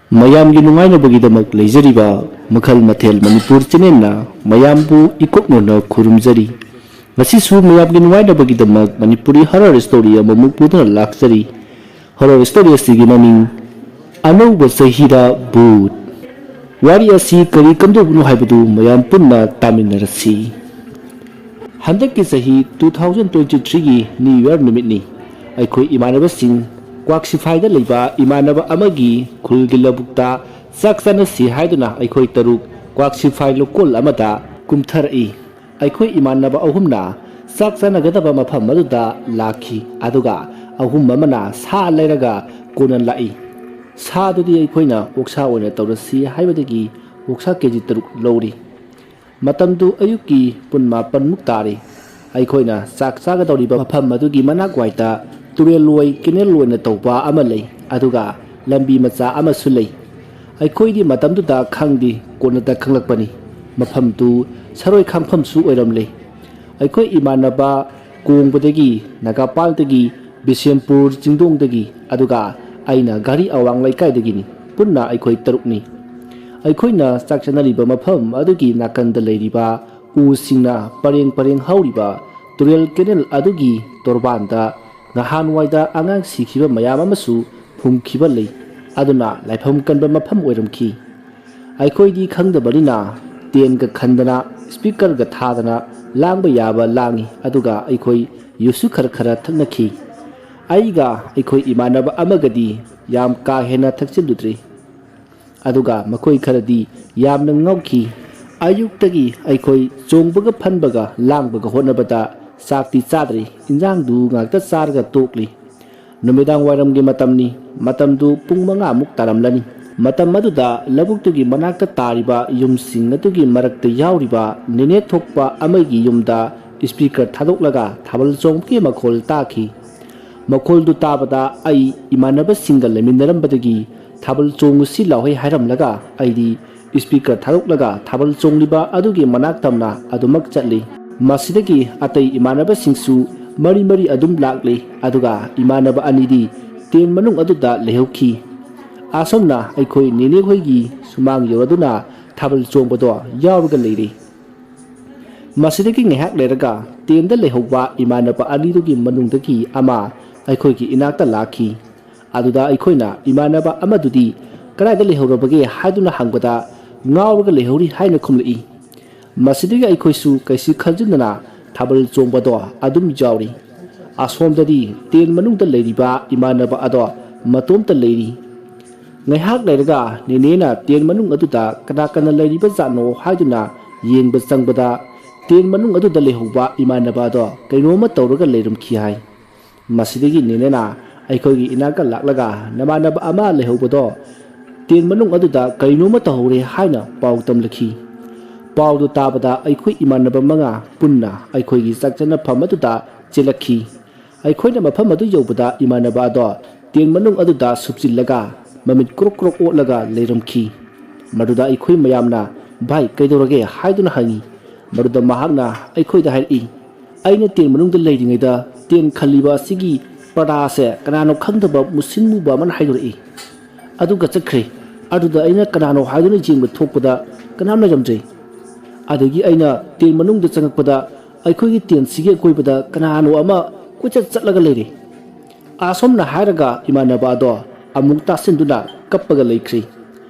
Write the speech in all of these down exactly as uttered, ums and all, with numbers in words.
ꯃꯌꯥꯝꯒꯤ ꯅꯨꯡꯉꯥꯏꯅꯕꯒꯤꯗꯃꯛ ꯂꯩꯖꯔꯤꯕ ꯃꯈꯜ ꯃꯊꯦꯜ ꯃꯅꯤꯄꯨꯔ ꯆꯦꯅꯦꯜꯅ ꯃꯌꯥꯝꯕꯨ ꯏꯀꯣꯛꯅꯅ ꯈꯨꯔꯨꯝꯖꯔꯤ꯫ ꯉꯁꯤꯁꯨ ꯃꯌꯥꯝꯒꯤ ꯅꯨꯡꯉꯥꯏꯅꯕꯒꯤꯗꯃꯛ ꯃꯅꯤꯄꯨꯔꯤ ꯍꯣꯔꯔ ꯁ꯭ꯇꯣꯔꯤ ꯑꯃꯃꯨꯛ ꯄꯨꯗꯨꯅ ꯂꯥꯛꯆꯔꯤ꯫ ꯍꯣꯔꯔ ꯁ꯭ꯇꯣꯔꯤ ꯑꯁꯤꯒꯤ ꯃꯃꯤꯡ ꯑꯅꯧꯕ ꯆꯍꯤꯗ ꯚꯨꯠ꯫ ꯋꯥꯔꯤ ꯑꯁꯤ ꯀꯔꯤ ꯀꯝꯗꯧꯕꯅꯣ ꯍꯥꯏꯕꯗꯨ ꯃꯌꯥꯝ ꯄꯨꯟꯅ ꯇꯥꯃꯤꯟꯅꯔꯁꯤ꯫ ꯍꯟꯗꯛꯀꯤ ꯆꯍꯤ two thousand twenty threeꯒꯤ ꯅ꯭ꯌꯨ ꯌꯔ ꯅꯨꯃꯤꯠꯅꯤ꯫ ꯑꯩꯈꯣꯏ ꯏꯃꯥꯟꯅꯕꯁꯤꯡ ꯀ꯭ꯋꯥꯛꯁꯤꯐꯥꯏꯗ ꯂꯩꯕ ꯏꯃꯥꯟꯅꯕ ꯑꯃꯒꯤ ꯈꯨꯜꯒꯤ ꯂꯧꯕꯨꯛꯇ ꯆꯥꯛ ꯆꯥꯅꯁꯤ ꯍꯥꯏꯗꯨꯅ ꯑꯩꯈꯣꯏ ꯇꯔꯨꯛ ꯀ꯭ꯋꯥꯛꯁꯤꯐꯥꯏ ꯂꯧꯀꯣꯜ ꯑꯃꯗ ꯀꯨꯝꯊꯔꯛꯏ꯫ ꯑꯩꯈꯣꯏ ꯏꯃꯥꯟꯅꯕ ꯑꯍꯨꯝꯅ ꯆꯥꯛ ꯆꯥꯅꯒꯗꯕ ꯃꯐꯝ ꯑꯗꯨꯗ ꯂꯥꯛꯈꯤ, ꯑꯗꯨꯒ ꯑꯍꯨꯝ ꯑꯃꯅ ꯁꯥ ꯂꯩꯔꯒ ꯀꯣꯟꯅ ꯂꯥꯛꯏ꯫ ꯁꯥꯗꯨꯗꯤ ꯑꯩꯈꯣꯏꯅ ꯑꯣꯛꯁꯥ ꯑꯣꯏꯅ ꯇꯧꯔꯁꯤ ꯍꯥꯏꯕꯗꯒꯤ ꯑꯣꯛꯁꯥ ꯀꯦ ꯖꯤ ꯇꯔꯨꯛ ꯂꯧꯔꯤ꯫ ꯃꯇꯝꯗꯨ ꯑꯌꯨꯛꯀꯤ ꯄꯨꯡ ꯃꯥꯄꯟꯃꯨꯛ ꯇꯥꯔꯤ꯫ ꯑꯩꯈꯣꯏꯅ ꯆꯥꯛ ꯆꯥꯒꯗꯧꯔꯤꯕ ꯃꯐꯝ ꯑꯗꯨꯒꯤ ꯃꯅꯥꯛ ꯋꯥꯏꯗ ꯇꯨꯔꯦꯜ ꯂꯣꯏ, ꯀꯦꯅꯦꯜ ꯂꯣꯏꯅ ꯇꯧꯕ ꯑꯃ ꯂꯩ, ꯑꯗꯨꯒ ꯂꯝꯕꯤ ꯃꯆꯥ ꯑꯃꯁꯨ ꯂꯩ꯫ ꯑꯩꯈꯣꯏꯗꯤ ꯃꯇꯝꯗꯨꯗ ꯈꯪꯗꯦ, ꯀꯣꯟꯅꯗ ꯈꯪꯂꯛꯄꯅꯤ꯫ ꯃꯐꯝꯗꯨ ꯁꯔꯣꯏ ꯈꯥꯡꯐꯝꯁꯨ ꯑꯣꯏꯔꯝꯂꯦ꯫ ꯑꯩꯈꯣꯏ ꯏꯃꯥꯟꯅꯕ ꯀꯣꯡꯕꯗꯒꯤ, ꯅꯥꯒꯥꯄꯥꯜꯗꯒꯤ, ꯕꯤꯁꯦꯝꯄꯨꯔ ꯆꯤꯡꯗꯣꯡꯗꯒꯤ, ꯑꯗꯨꯒ ꯑꯩꯅ ꯘꯔꯤ ꯑꯋꯥꯡ ꯂꯩꯀꯥꯏꯗꯒꯤꯅꯤ꯫ ꯄꯨꯟꯅ ꯑꯩꯈꯣꯏ ꯇꯔꯨꯛꯅꯤ꯫ ꯑꯩꯈꯣꯏꯅ ꯆꯥꯛ ꯆꯥꯅꯔꯤꯕ ꯃꯐꯝ ꯑꯗꯨꯒꯤ ꯅꯥꯀꯟꯗ ꯂꯩꯔꯤꯕ ꯎꯁꯤꯡꯅ ꯄꯔꯦꯡ ꯄꯔꯦꯡ ꯍꯧꯔꯤꯕ ꯇꯨꯔꯦꯜ ꯀꯦꯅꯦꯜ ꯑꯗꯨꯒꯤ ꯇꯣꯔꯕꯥꯟꯗ ꯅꯍꯥꯟꯋꯥꯏꯗ ꯑꯉꯥꯡ ꯁꯤꯈꯤꯕ ꯃꯌꯥꯝ ꯑꯃꯁꯨ ꯐꯨꯝꯈꯤꯕ ꯂꯩ꯫ ꯑꯗꯨꯅ ꯂꯥꯏꯐꯝ ꯀꯟꯕ ꯃꯐꯝ ꯑꯣꯏꯔꯝꯈꯤ꯫ ꯑꯩꯈꯣꯏꯗꯤ ꯈꯪꯗꯕꯅꯤꯅ ꯇꯦꯟꯒ ꯈꯟꯗꯅ, ꯁ꯭ꯄꯤꯀꯔꯒ ꯊꯥꯗꯅ ꯂꯥꯡꯕ ꯌꯥꯕ ꯂꯥꯡꯉꯤ, ꯑꯗꯨꯒ ꯑꯩꯈꯣꯏ ꯌꯨꯁꯨ ꯈꯔ ꯈꯔ ꯊꯛꯅꯈꯤ꯫ ꯑꯩꯒ ꯑꯩꯈꯣꯏ ꯏꯃꯥꯟꯅꯕ ꯑꯃꯒꯗꯤ ꯌꯥꯝ ꯀꯥ ꯍꯦꯟꯅ ꯊꯛꯆꯤꯜꯂꯨꯗ꯭ꯔꯤ꯫ ꯑꯗꯨꯒ ꯃꯈꯣꯏ ꯈꯔꯗꯤ ꯌꯥꯝꯅ ꯉꯥꯎꯈꯤ꯫ ꯑꯌꯨꯛꯇꯒꯤ ꯑꯩꯈꯣꯏ ꯆꯣꯡꯕꯒ ꯐꯟꯕꯒ ꯂꯥꯡꯕꯒ ꯍꯣꯠꯅꯕꯗ ꯆꯥꯛꯇꯤ ꯆꯥꯗ꯭ꯔꯤ, ꯏꯟꯖꯥꯡꯗꯨ ꯉꯥꯛꯇ ꯆꯥꯔꯒ ꯇꯣꯛꯂꯤ꯫ ꯅꯨꯃꯤꯗꯥꯡ ꯋꯥꯏꯔꯝꯒꯤ ꯃꯇꯝꯅꯤ꯫ ꯃꯇꯝꯗꯨ ꯄꯨꯡ ꯃꯉꯥꯃꯨꯛ ꯇꯥꯔꯝꯂꯅꯤ꯫ ꯃꯇꯝ ꯑꯗꯨꯗ ꯂꯧꯕꯨꯛꯇꯨꯒꯤ ꯃꯅꯥꯛꯇ ꯇꯥꯔꯤꯕ ꯌꯨꯝꯁꯤꯡ ꯑꯗꯨꯒꯤ ꯃꯔꯛꯇ ꯌꯥꯎꯔꯤꯕ ꯅꯦꯅꯦ ꯊꯣꯛꯄ ꯑꯃꯒꯤ ꯌꯨꯝꯗ ꯁ꯭ꯄꯤꯀꯔ ꯊꯥꯗꯣꯛꯂꯒ ꯊꯥꯕꯜ ꯆꯣꯡꯕꯒꯤ ꯃꯈꯣꯜ ꯇꯥꯈꯤ꯫ ꯃꯈꯣꯜꯗꯨ ꯇꯥꯕꯗ ꯑꯩ ꯏꯃꯥꯟꯅꯕꯁꯤꯡꯒ ꯂꯩꯃꯤꯟꯅꯔꯝꯕꯗꯒꯤ ꯊꯥꯕꯜ ꯆꯣꯡꯉꯨꯁꯤ ꯂꯥꯎꯍꯩ ꯍꯥꯏꯔꯝꯂꯒ ꯑꯩꯗꯤ ꯁ꯭ꯄꯤꯀꯔ ꯊꯥꯗꯣꯛꯂꯒ ꯊꯥꯕꯜ ꯆꯣꯡꯂꯤꯕ ꯑꯗꯨꯒꯤ ꯃꯅꯥꯛ ꯇꯝꯅ ꯑꯗꯨꯃꯛ ꯆꯠꯂꯤ꯫ ꯃꯁꯤꯗꯒꯤ ꯑꯇꯩ ꯏꯃꯥꯟꯅꯕꯁꯤꯡꯁꯨ ꯃꯔꯤ ꯃꯔꯤ ꯑꯗꯨꯝ ꯂꯥꯛꯂꯤ, ꯑꯗꯨꯒ ꯏꯃꯥꯟꯅꯕ ꯑꯅꯤꯗꯤ ꯇꯦꯟ ꯃꯅꯨꯡ ꯑꯗꯨꯗ ꯂꯩꯍꯧꯈꯤ꯫ ꯑꯁꯨꯝꯅ ꯑꯩꯈꯣꯏ ꯅꯦꯅꯦ ꯍꯣꯏꯒꯤ ꯁꯨꯃꯥꯡ ꯌꯧꯔꯗꯨꯅ ꯊꯥꯕꯜ ꯆꯣꯡꯕꯗꯣ ꯌꯥꯎꯔꯒ ꯂꯩꯔꯦ꯫ ꯃꯁꯤꯗꯒꯤ ꯉꯥꯏꯍꯥꯛ ꯂꯩꯔꯒ ꯇꯦꯟꯗ ꯂꯩꯍꯧꯕ ꯏꯃꯥꯟꯅꯕ ꯑꯅꯤꯗꯨꯒꯤ ꯃꯅꯨꯡꯗꯒꯤ ꯑꯃ ꯑꯩꯈꯣꯏꯒꯤ ꯏꯅꯥꯛꯇ ꯂꯥꯛꯈꯤ꯫ ꯑꯗꯨꯗ ꯑꯩꯈꯣꯏꯅ ꯏꯃꯥꯟꯅꯕ ꯑꯃꯗꯨꯗꯤ ꯀꯗꯥꯏꯗ ꯂꯩꯍꯧꯔꯕꯒꯦ ꯍꯥꯏꯗꯨꯅ ꯍꯪꯕꯗ, "ꯉꯥꯎꯔꯒ ꯂꯩꯍꯧꯔꯤ" ꯍꯥꯏꯅ ꯈꯨꯝꯂꯛꯏ꯫ ꯃꯁꯤꯗꯒꯤ ꯑꯩꯈꯣꯏꯁꯨ ꯀꯩꯁꯨ ꯈꯟꯖꯤꯟꯗꯅ ꯊꯥꯕꯜ ꯆꯣꯡꯕꯗꯣ ꯑꯗꯨꯝ ꯌꯥꯎꯔꯤ꯫ ꯑꯁꯣꯝꯗꯗꯤ ꯇꯦꯟ ꯃꯅꯨꯡꯗ ꯂꯩꯔꯤꯕ ꯏꯃꯥꯟꯅꯕ ꯑꯗꯣ ꯃꯇꯣꯝꯇ ꯂꯩꯔꯤ꯫ ꯉꯥꯏꯍꯥꯛ ꯂꯩꯔꯒ ꯅꯦꯅꯦꯅ ꯇꯦꯟ ꯃꯅꯨꯡ ꯑꯗꯨꯗ ꯀꯅꯥ ꯀꯅꯥ ꯂꯩꯔꯤꯕ ꯖꯥꯠꯅꯣ ꯍꯥꯏꯗꯨꯅ ꯌꯦꯡꯕ ꯆꯪꯕꯗ, ꯇꯦꯟ ꯃꯅꯨꯡ ꯑꯗꯨꯗ ꯂꯩꯍꯧꯕ ꯏꯃꯥꯟꯅꯕ ꯑꯗꯣ ꯀꯩꯅꯣꯝꯃ ꯇꯧꯔꯒ ꯂꯩꯔꯝꯈꯤ ꯍꯥꯏ꯫ ꯃꯁꯤꯗꯒꯤ ꯅꯦꯅꯦꯅ ꯑꯩꯈꯣꯏꯒꯤ ꯏꯅꯥꯛꯇ ꯂꯥꯛꯂꯒ ꯅꯃꯥꯟꯅꯕ ꯑꯃ ꯂꯩꯍꯧꯕꯗꯣ ꯇꯦꯟ ꯃꯅꯨꯡ ꯑꯗꯨꯗ ꯀꯔꯤꯅꯣꯃ ꯇꯧꯍꯧꯔꯦ ꯍꯥꯏꯅ ꯄꯥꯎ ꯇꯝꯂꯛꯈꯤ꯫ ꯄꯥꯎꯗꯨ ꯇꯥꯕꯗ ꯑꯩꯈꯣꯏ ꯏꯃꯥꯟꯅꯕ ꯃꯉꯥ ꯄꯨꯟꯅ ꯑꯩꯈꯣꯏꯒꯤ ꯆꯥꯛ ꯆꯥꯅꯐꯝ ꯑꯗꯨꯗ ꯆꯦꯜꯂꯛꯈꯤ꯫ ꯑꯩꯈꯣꯏꯅ ꯃꯐꯝ ꯑꯗꯨ ꯌꯧꯕꯗ ꯏꯃꯥꯟꯅꯕ ꯑꯗꯣ ꯇꯦꯟ ꯃꯅꯨꯡ ꯑꯗꯨꯗ ꯁꯨꯞꯆꯤꯜꯂꯒ ꯃꯃꯤꯠ ꯀ꯭ꯔꯣꯛ ꯀ꯭ꯔꯣꯛ ꯑꯣꯠꯂꯒ ꯂꯩꯔꯝꯈꯤ꯫ ꯃꯗꯨꯗ ꯑꯩꯈꯣꯏ ꯃꯌꯥꯝꯅ, "ꯚꯥꯏ, ꯀꯩꯗꯧꯔꯒꯦ?" ꯍꯥꯏꯗꯨꯅ ꯍꯪꯉꯤ꯫ ꯃꯗꯨꯗ ꯃꯍꯥꯛꯅ ꯑꯩꯈꯣꯏꯗ ꯍꯥꯏꯔꯛꯏ, "ꯑꯩꯅ ꯇꯦꯟ ꯃꯅꯨꯡꯗ ꯂꯩꯔꯤꯉꯩꯗ ꯇꯦꯟ ꯈꯜꯂꯤꯕ ꯑꯁꯤꯒꯤ ꯄꯔꯗꯥꯁꯦ ꯀꯅꯥꯅꯣ ꯈꯪꯗꯕ ꯃꯨꯁꯤꯟ ꯃꯨꯕ ꯑꯃꯅ ꯍꯥꯏꯗꯣꯔꯛꯏ꯫ ꯑꯗꯨꯒ ꯆꯠꯈ꯭ꯔꯦ꯫ ꯑꯗꯨꯗ ꯑꯩꯅ ꯀꯅꯥꯅꯣ ꯍꯥꯏꯗꯨꯅ ꯌꯦꯡꯕ ꯊꯣꯛꯄꯗ ꯀꯅꯥꯝ ꯂꯩꯔꯝꯗ꯭ꯔꯦ꯫ ꯑꯗꯒꯤ ꯑꯩꯅ ꯇꯦꯟ ꯃꯅꯨꯡꯗ ꯆꯪꯉꯛꯄꯗ ꯑꯩꯈꯣꯏꯒꯤ ꯇꯦꯟꯁꯤꯒꯤ ꯑꯀꯣꯏꯕꯗ ꯀꯅꯥꯅꯣ ꯑꯃ ꯀꯣꯏꯆꯠ ꯆꯠꯂꯒ ꯂꯩꯔꯦ꯫" ꯑꯁꯨꯝꯅ ꯍꯥꯏꯔꯒ ꯏꯃꯥꯟꯅꯕ ꯑꯗꯣ ꯑꯃꯨꯛ ꯇꯥꯁꯤꯟꯗꯨꯅ ꯀꯞꯄꯒ ꯂꯩꯈ꯭ꯔꯦ꯫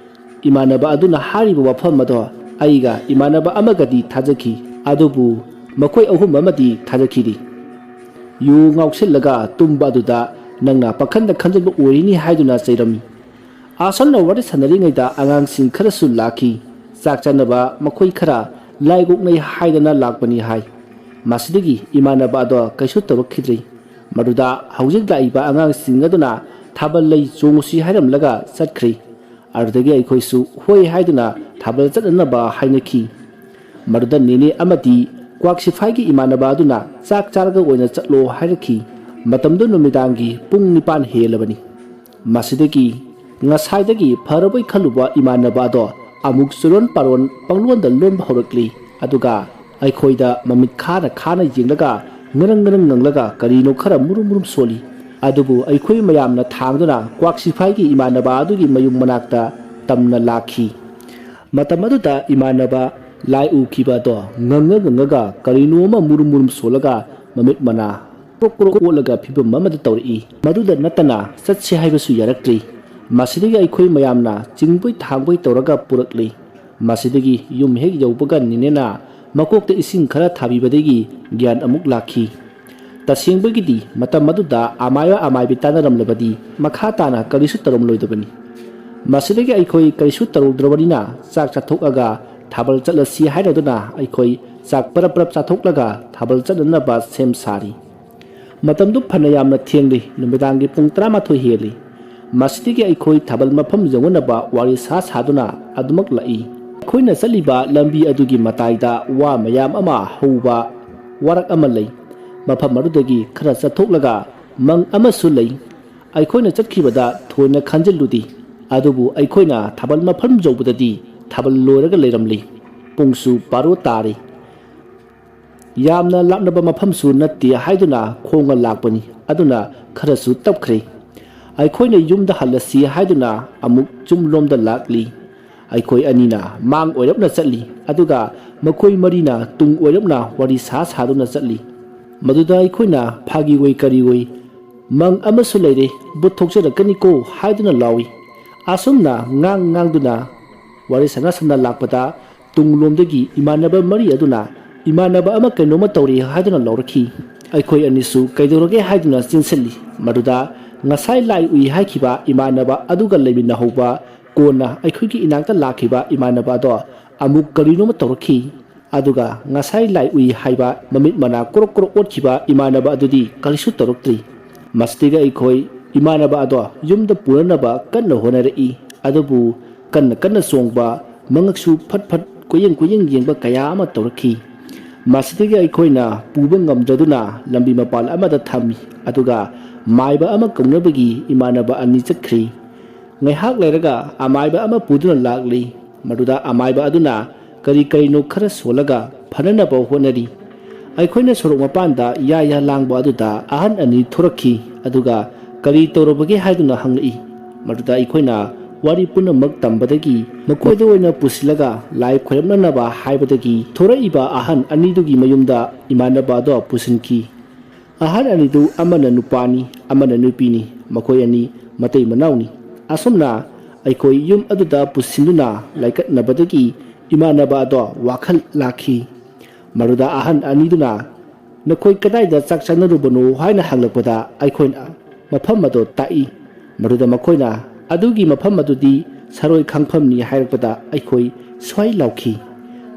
ꯏꯃꯥꯟꯅꯕ ꯑꯗꯨꯅ ꯍꯥꯏꯔꯤꯕ ꯋꯥꯐꯝ ꯑꯗꯣ ꯑꯩꯒ ꯏꯃꯥꯟꯅꯕ ꯑꯃꯒꯗꯤ ꯊꯥꯖꯈꯤ, ꯑꯗꯨꯕꯨ ꯃꯈꯣꯏ ꯑꯍꯨꯝ ꯑꯃꯗꯤ ꯊꯥꯖꯈꯤꯗꯦ꯫ ꯌꯨ ꯉꯥꯎꯁꯤꯜꯂꯒ ꯇꯨꯝꯕ ꯑꯗꯨꯗ ꯅꯪꯅ ꯄꯥꯈꯟꯗ ꯈꯟꯖꯤꯟꯕ ꯑꯣꯏꯔꯤꯅꯤ ꯍꯥꯏꯗꯨꯅ ꯆꯩꯔꯝꯃꯤ꯫ ꯑꯁꯨꯝꯅ ꯋꯥꯔꯤ ꯁꯥꯟꯅꯔꯤꯉꯩꯗ ꯑꯉꯥꯡꯁꯤꯡ ꯈꯔꯁꯨ ꯂꯥꯛꯈꯤ꯫ ꯆꯥꯛ ꯆꯥꯅꯕ ꯃꯈꯣꯏ ꯈꯔ ꯂꯥꯏꯒꯣꯛꯅꯩ ꯍꯥꯏꯗꯅ ꯂꯥꯛꯄꯅꯤ ꯍꯥꯏ꯫ ꯃꯁꯤꯗꯒꯤ ꯏꯃꯥꯟꯅꯕ ꯑꯗꯣ ꯀꯩꯁꯨ ꯇꯧꯔꯛꯈꯤꯗ꯭ꯔꯦ꯫ ꯃꯗꯨꯗ ꯍꯧꯖꯤꯛ ꯂꯥꯛꯏꯕ ꯑꯉꯥꯡꯁꯤꯡ ꯑꯗꯨꯅ ꯊꯥꯕꯜ ꯂꯩ ꯆꯣꯡꯉꯨꯁꯤ ꯍꯥꯏꯔꯝꯂꯒ ꯆꯠꯈ꯭ꯔꯦ꯫ ꯑꯗꯨꯗꯒꯤ ꯑꯩꯈꯣꯏꯁꯨ ꯍꯣꯏ ꯍꯥꯏꯗꯨꯅ ꯊꯥꯕꯜ ꯆꯠꯅꯅꯕ ꯍꯥꯏꯅꯈꯤ꯫ ꯃꯗꯨꯗ ꯅꯦꯅꯦ ꯑꯃꯗꯤ ꯀ꯭ꯋꯥꯛ ꯁꯤꯐꯥꯏꯒꯤ ꯏꯃꯥꯟꯅꯕ ꯑꯗꯨꯅ ꯆꯥꯛ ꯆꯥꯔꯒ ꯑꯣꯏꯅ ꯆꯠꯂꯣ ꯍꯥꯏꯔꯛꯈꯤ꯫ ꯃꯇꯝꯗꯨ ꯅꯨꯃꯤꯗꯥꯡꯒꯤ ꯄꯨꯡ ꯅꯤꯄꯥꯟ ꯍꯦꯜꯂꯕꯅꯤ꯫ ꯃꯁꯤꯗꯒꯤ ꯉꯁꯥꯏꯗꯒꯤ ꯐꯔꯕꯣꯏ ꯈꯜꯂꯨꯕ ꯏꯃꯥꯟꯅꯕ ꯑꯗꯣ ꯑꯃꯨꯛ ꯆꯨꯔꯣꯟ ꯄꯥꯔꯣꯟ ꯄꯪꯂꯣꯟꯗ ꯂꯣꯟꯕ ꯍꯧꯔꯛꯂꯤ꯫ ꯑꯗꯨꯒ ꯑꯩꯈꯣꯏꯗ ꯃꯃꯤꯠ ꯈꯥꯅ ꯈꯥꯅ ꯌꯦꯡꯂꯒ ꯉꯔꯪ ꯉꯔꯪ ꯉꯪꯂꯒ ꯀꯔꯤꯅꯣ ꯈꯔ ꯃꯨꯔꯨꯝ ꯃꯨꯔꯨꯝ ꯁꯣꯜꯂꯤ꯫ ꯑꯗꯨꯕꯨ ꯑꯩꯈꯣꯏ ꯃꯌꯥꯝꯅ ꯊꯥꯡꯗꯨꯅ ꯀ꯭ꯋꯥꯛꯁꯤꯐꯥꯏꯒꯤ ꯏꯃꯥꯟꯅꯕ ꯑꯗꯨꯒꯤ ꯃꯌꯨꯝ ꯃꯅꯥꯛꯇ ꯇꯝꯅ ꯂꯥꯛꯈꯤ꯫ ꯃꯇꯝ ꯑꯗꯨꯗ ꯏꯃꯥꯟꯅꯕ ꯂꯥꯏ ꯎꯈꯤꯕ ꯑꯗꯣ ꯉꯪꯉ ꯉꯪꯉꯒ ꯀꯔꯤꯅꯣ ꯑꯃ ꯃꯨꯔꯨꯝ ꯃꯨꯔꯨꯝ ꯁꯣꯜꯂꯒ ꯃꯃꯤꯠ ꯃꯅꯥ ꯀ꯭ꯔꯣꯛ ꯀ꯭ꯔꯣꯛ ꯑꯣꯠꯂꯒ ꯐꯤꯕꯝ ꯑꯃꯗ ꯇꯧꯔꯛꯏ꯫ ꯃꯗꯨꯗ ꯅꯠꯇꯅ ꯆꯠꯁꯤ ꯍꯥꯏꯕꯁꯨ ꯌꯥꯔꯛꯇ꯭ꯔꯤ꯫ ꯃꯁꯤꯗꯒꯤ ꯑꯩꯈꯣꯏ ꯃꯌꯥꯝꯅ ꯆꯤꯡꯕꯣꯏ ꯊꯥꯡꯕꯣꯏ ꯇꯧꯔꯒ ꯄꯨꯔꯛꯂꯤ꯫ ꯃꯁꯤꯗꯒꯤ ꯌꯨꯝ ꯍꯦꯛ ꯌꯧꯕꯒ ꯅꯤꯅꯦꯅ ꯃꯀꯣꯛꯇ ꯏꯁꯤꯡ ꯈꯔ ꯊꯥꯕꯤꯕꯗꯒꯤ ꯒ꯭ꯌꯥꯟ ꯑꯃꯨꯛ ꯂꯥꯛꯈꯤ꯫ ꯇꯁꯦꯡꯕꯒꯤꯗꯤ ꯃꯇꯝ ꯑꯗꯨꯗ ꯑꯃꯥꯏꯕ ꯑꯃꯥꯏꯕꯤ ꯇꯥꯟꯅꯔꯝꯂꯕꯗꯤ ꯃꯈꯥ ꯇꯥꯅ ꯀꯔꯤꯁꯨ ꯇꯧꯔꯝꯂꯣꯏꯗꯕꯅꯤ꯫ ꯃꯁꯤꯗꯒꯤ ꯑꯩꯈꯣꯏ ꯀꯔꯤꯁꯨ ꯇꯧꯔꯧꯗ꯭ꯔꯕꯅꯤꯅ ꯆꯥꯛ ꯆꯥꯊꯣꯛꯑꯒ ꯊꯥꯕꯜ ꯆꯠꯂꯁꯤ ꯍꯥꯏꯅꯗꯨꯅ ꯑꯩꯈꯣꯏ ꯆꯥꯛ ꯄꯔꯞ ꯄꯔꯞ ꯆꯥꯊꯣꯛꯂꯒ ꯊꯥꯕꯜ ꯆꯠꯅꯅꯕ ꯁꯦꯝ ꯁꯥꯔꯤ꯫ ꯃꯇꯝꯗꯨ ꯐꯅ ꯌꯥꯝꯅ ꯊꯦꯡꯂꯤ, ꯅꯨꯃꯤꯗꯥꯡꯒꯤ ꯄꯨꯡ ꯇꯔꯥꯃꯥꯊꯣꯏ ꯍꯦꯜꯂꯤ꯫ ꯃꯁꯤꯗꯒꯤ ꯑꯩꯈꯣꯏ ꯊꯥꯕꯜ ꯃꯐꯝ ꯌꯧꯅꯅꯕ ꯋꯥꯔꯤ ꯁꯥ ꯁꯥꯗꯨꯅ ꯑꯗꯨꯃꯛ ꯂꯥꯛꯏ꯫ ꯑꯩꯈꯣꯏꯅ ꯆꯠꯂꯤꯕ ꯂꯝꯕꯤ ꯑꯗꯨꯒꯤ ꯃꯇꯥꯏꯗ ꯋꯥ ꯃꯌꯥꯝ ꯑꯃ ꯍꯧꯕ ꯋꯥꯔꯛ ꯑꯃ ꯂꯩ꯫ ꯃꯐꯝ ꯑꯗꯨꯗꯒꯤ ꯈꯔ ꯆꯠꯊꯣꯛꯂꯒ ꯃꯪ ꯑꯃꯁꯨ ꯂꯩ꯫ ꯑꯩꯈꯣꯏꯅ ꯆꯠꯈꯤꯕꯗ ꯊꯣꯏꯅ ꯈꯟꯖꯤꯜꯂꯨꯗꯦ, ꯑꯗꯨꯕꯨ ꯑꯩꯈꯣꯏꯅ ꯊꯥꯕꯜ ꯃꯐꯝ ꯌꯧꯕꯗꯗꯤ ꯊꯥꯕꯜ ꯂꯣꯏꯔꯒ ꯂꯩꯔꯝꯂꯤ꯫ ꯄꯨꯡꯁꯨ ꯕꯥꯔꯣ ꯇꯥꯔꯦ꯫ ꯌꯥꯝꯅ ꯂꯥꯞꯅꯕ ꯃꯐꯝꯁꯨ ꯅꯠꯇꯦ ꯍꯥꯏꯗꯨꯅ ꯈꯣꯡꯅ ꯂꯥꯛꯄꯅꯤ, ꯑꯗꯨꯅ ꯈꯔꯁꯨ ꯇꯞꯈ꯭ꯔꯦ꯫ ꯑꯩꯈꯣꯏꯅ ꯌꯨꯝꯗ ꯍꯜꯂꯁꯤ ꯍꯥꯏꯗꯨꯅ ꯑꯃꯨꯛ ꯆꯨꯝꯂꯣꯝꯗ ꯂꯥꯛꯂꯤ꯫ ꯑꯩꯈꯣꯏ ꯑꯅꯤꯅ ꯃꯥꯡ ꯑꯣꯏꯔꯞꯅ ꯆꯠꯂꯤ, ꯑꯗꯨꯒ ꯃꯈꯣꯏ ꯃꯔꯤꯅ ꯇꯨꯡ ꯑꯣꯏꯔꯞꯅ ꯋꯥꯔꯤ ꯁꯥ ꯁꯥꯗꯨꯅ ꯆꯠꯂꯤ꯫ ꯃꯗꯨꯗ ꯑꯩꯈꯣꯏꯅ ꯐꯥꯒꯤ ꯑꯣꯏ ꯀꯔꯤ ꯑꯣꯏ, "ꯃꯪ ꯑꯃꯁꯨ ꯂꯩꯔꯦ, ꯕꯨꯠ ꯊꯣꯛꯆꯔꯛꯀꯅꯤꯀꯣ" ꯍꯥꯏꯗꯨꯅ ꯂꯥꯎꯏ꯫ ꯑꯁꯨꯝꯅ ꯉꯥꯡ ꯉꯥꯡꯗꯨꯅ ꯋꯥꯔꯤ ꯁꯥꯟꯅ ꯁꯥꯟꯅ ꯂꯥꯛꯄꯗ ꯇꯨꯡꯂꯣꯝꯗꯒꯤ ꯏꯃꯥꯟꯅꯕ ꯃꯔꯤ ꯑꯗꯨꯅ ꯏꯃꯥꯟꯅꯕ ꯑꯃ ꯀꯩꯅꯣꯝꯃ ꯇꯧꯔꯤ ꯍꯥꯏꯗꯨꯅ ꯂꯥꯎꯔꯛꯈꯤ꯫ ꯑꯩꯈꯣꯏ ꯑꯅꯤꯁꯨ ꯀꯩꯗꯧꯔꯒꯦ ꯍꯥꯏꯗꯨꯅ ꯆꯦꯟꯁꯤꯜꯂꯤ꯫ ꯃꯗꯨꯗ ꯉꯁꯥꯏ ꯂꯥꯏ ꯎꯏ ꯍꯥꯏꯈꯤꯕ ꯏꯃꯥꯟꯅꯕ ꯑꯗꯨꯒ ꯂꯩꯃꯤꯟꯅꯍꯧꯕ, ꯀꯣꯟꯅ ꯑꯩꯈꯣꯏꯒꯤ ꯏꯅꯥꯛꯇ ꯂꯥꯛꯈꯤꯕ ꯏꯃꯥꯟꯅꯕ ꯑꯗꯣ ꯑꯃꯨꯛ ꯀꯔꯤꯅꯣꯃ ꯇꯧꯔꯛꯈꯤ꯫ ꯑꯗꯨꯒ ꯉꯁꯥꯏ ꯂꯥꯏ ꯎꯏ ꯍꯥꯏꯕ ꯃꯃꯤꯠ ꯃꯅꯥ ꯀ꯭ꯔꯣꯛ ꯀ꯭ꯔꯣꯛ ꯑꯣꯠꯈꯤꯕ ꯏꯃꯥꯟꯅꯕ ꯑꯗꯨꯗꯤ ꯀꯔꯤꯁꯨ ꯇꯧꯔꯛꯇ꯭ꯔꯤ꯫ ꯃꯁꯤꯗꯒꯤ ꯑꯩꯈꯣꯏ ꯏꯃꯥꯟꯅꯕ ꯑꯗꯣ ꯌꯨꯝꯗ ꯄꯨꯅꯅꯕ ꯀꯟꯅ ꯍꯣꯠꯅꯔꯛꯏ꯫ ꯑꯗꯨꯕꯨ ꯀꯟꯅ ꯀꯟꯅ ꯆꯣꯡꯕ, ꯃꯉꯛꯁꯨ ꯐꯠ ꯐꯠ ꯀꯣꯏꯌꯦꯡ ꯀꯣꯏꯌꯦꯡ ꯌꯦꯡꯕ ꯀꯌꯥ ꯑꯃ ꯇꯧꯔꯛꯈꯤ꯫ ꯃꯁꯤꯗꯒꯤ ꯑꯩꯈꯣꯏꯅ ꯄꯨꯕ ꯉꯝꯗ꯭ꯔꯗꯨꯅ ꯂꯝꯕꯤ ꯃꯄꯥꯟ ꯑꯃꯗ ꯊꯝꯃꯤ, ꯑꯗꯨꯒ ꯃꯥꯏꯕ ꯑꯃ ꯀꯧꯅꯕꯒꯤ ꯏꯃꯥꯟꯅꯕ ꯑꯅꯤ ꯆꯠꯈ꯭ꯔꯤ꯫ ꯉꯥꯏꯍꯥꯛ ꯂꯩꯔꯒ ꯑꯃꯥꯏꯕ ꯑꯃ ꯄꯨꯗꯨꯅ ꯂꯥꯛꯂꯤ꯫ ꯃꯗꯨꯗ ꯑꯃꯥꯏꯕ ꯑꯗꯨꯅ ꯀꯔꯤ ꯀꯔꯤꯅꯣ ꯈꯔ ꯁꯣꯜꯂꯒ ꯐꯅꯅꯕ ꯍꯣꯠꯅꯔꯤ꯫ ꯑꯩꯈꯣꯏꯅ ꯁꯣꯔꯣꯛ ꯃꯄꯥꯟꯗ ꯌꯥ ꯌꯥ ꯂꯥꯡꯕ ꯑꯗꯨꯗ ꯑꯍꯟ ꯑꯅꯤ ꯊꯣꯔꯛꯈꯤ꯫ ꯑꯗꯨꯒ ꯀꯔꯤ ꯇꯧꯔꯕꯒꯦ ꯍꯥꯏꯗꯨꯅ ꯍꯪꯂꯛꯏ꯫ ꯃꯗꯨꯗ ꯑꯩꯈꯣꯏꯅ ꯋꯥꯔꯤ ꯄꯨꯝꯅꯃꯛ ꯇꯝꯕꯗꯒꯤ ꯃꯈꯣꯏꯗ ꯑꯣꯏꯅ ꯄꯨꯁꯤꯜꯂꯒ ꯂꯥꯏ ꯈꯣꯏꯔꯝꯅꯅꯕ ꯍꯥꯏꯕꯗꯒꯤ ꯊꯣꯔꯛꯏꯕ ꯑꯍꯟ ꯑꯅꯤꯗꯨꯒꯤ ꯃꯌꯨꯝꯗ ꯏꯃꯥꯟꯅꯕ ꯑꯗꯣ ꯄꯨꯁꯤꯟꯈꯤ꯫ ꯑꯍꯟ ꯑꯅꯤꯗꯨ ꯑꯃꯅ ꯅꯨꯄꯥꯅꯤ, ꯑꯃꯅ ꯅꯨꯄꯤꯅꯤ꯫ ꯃꯈꯣꯏ ꯑꯅꯤ ꯃꯇꯩ ꯃꯅꯥꯎꯅꯤ꯫ ꯑꯁꯨꯝꯅ ꯑꯩꯈꯣꯏ ꯌꯨꯝ ꯑꯗꯨꯗ ꯄꯨꯁꯤꯟꯗꯨꯅ ꯂꯥꯏꯀꯠꯅꯕꯗꯒꯤ ꯏꯃꯥꯟꯅꯕ ꯑꯗꯣ ꯋꯥꯈꯜ ꯂꯥꯛꯈꯤ꯫ ꯃꯗꯨꯗ ꯑꯍꯟ ꯑꯅꯤꯗꯨꯅ "ꯅꯈꯣꯏ ꯀꯗꯥꯏꯗ ꯆꯥꯛ ꯆꯥꯅꯔꯨꯕꯅꯣ?" ꯍꯥꯏꯅ ꯍꯪꯂꯛꯄꯗ ꯑꯩꯈꯣꯏꯅ ꯃꯐꯝ ꯑꯗꯨ ꯇꯥꯛꯏ꯫ ꯃꯗꯨꯗ ꯃꯈꯣꯏꯅ "ꯑꯗꯨꯒꯤ ꯃꯐꯝ ꯑꯗꯨꯗꯤ ꯁꯔꯣꯏ ꯈꯥꯡꯐꯝꯅꯤ" ꯍꯥꯏꯔꯛꯄꯗ ꯑꯩꯈꯣꯏ ꯁ꯭ꯋꯥꯏ ꯂꯥꯎꯈꯤ꯫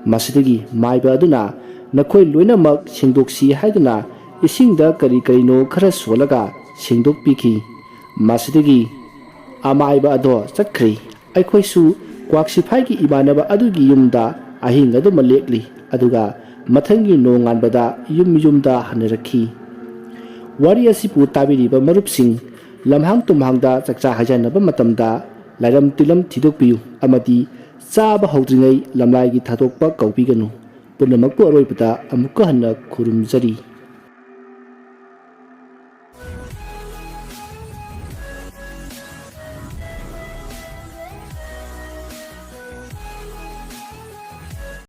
ꯃꯁꯤꯗꯒꯤ ꯃꯥꯏꯕ ꯑꯗꯨꯅ "ꯅꯈꯣꯏ ꯂꯣꯏꯅꯃꯛ ꯁꯦꯡꯗꯣꯛꯁꯤ" ꯍꯥꯏꯗꯨꯅ ꯏꯁꯤꯡꯗ ꯀꯔꯤ ꯀꯔꯤꯅꯣ ꯈꯔ ꯁꯣꯜꯂꯒ ꯁꯦꯡꯗꯣꯛꯄꯤꯈꯤ꯫ ꯃꯁꯤꯗꯒꯤ ꯑꯃꯥꯏꯕ ꯑꯗꯣ ꯆꯠꯈ꯭ꯔꯦ꯫ ꯑꯩꯈꯣꯏꯁꯨ ꯀ꯭ꯋꯥꯛꯁꯤꯐꯥꯏꯒꯤ ꯏꯃꯥꯟꯅꯕ ꯑꯗꯨꯒꯤ ꯌꯨꯝꯗ ꯑꯍꯤꯡ ꯑꯗꯨꯃ ꯂꯦꯛꯂꯤ, ꯑꯗꯨꯒ ꯃꯊꯪꯒꯤ ꯅꯣꯡꯉꯥꯟꯕꯗ ꯌꯨꯝ ꯌꯨꯝꯗ ꯍꯟꯅꯔꯛꯈꯤ꯫ ꯋꯥꯔꯤ ꯑꯁꯤꯕꯨ ꯇꯥꯕꯤꯔꯤꯕ ꯃꯔꯨꯞꯁꯤꯡ, ꯂꯝꯍꯥꯡ ꯇꯨꯝꯍꯥꯡꯗ ꯆꯥꯛꯆꯥ ꯍꯩꯖꯥꯟꯅꯕ ꯃꯇꯝꯗ ꯂꯥꯏꯔꯝ ꯇꯤꯂꯝ ꯊꯤꯗꯣꯛꯄꯤꯌꯨ ꯑꯃꯗꯤ ꯆꯥꯕ ꯍꯧꯗ꯭ꯔꯤꯉꯩ ꯂꯝꯂꯥꯏꯒꯤ ꯊꯥꯗꯣꯛꯄ ꯀꯧꯕꯤꯒꯅꯨ꯫ ꯄꯨꯝꯅꯃꯛꯄꯨ ꯑꯔꯣꯏꯕꯗ ꯑꯃꯨꯛꯀ ꯍꯟꯅ ꯈꯨꯔꯨꯝꯖꯔꯤ꯫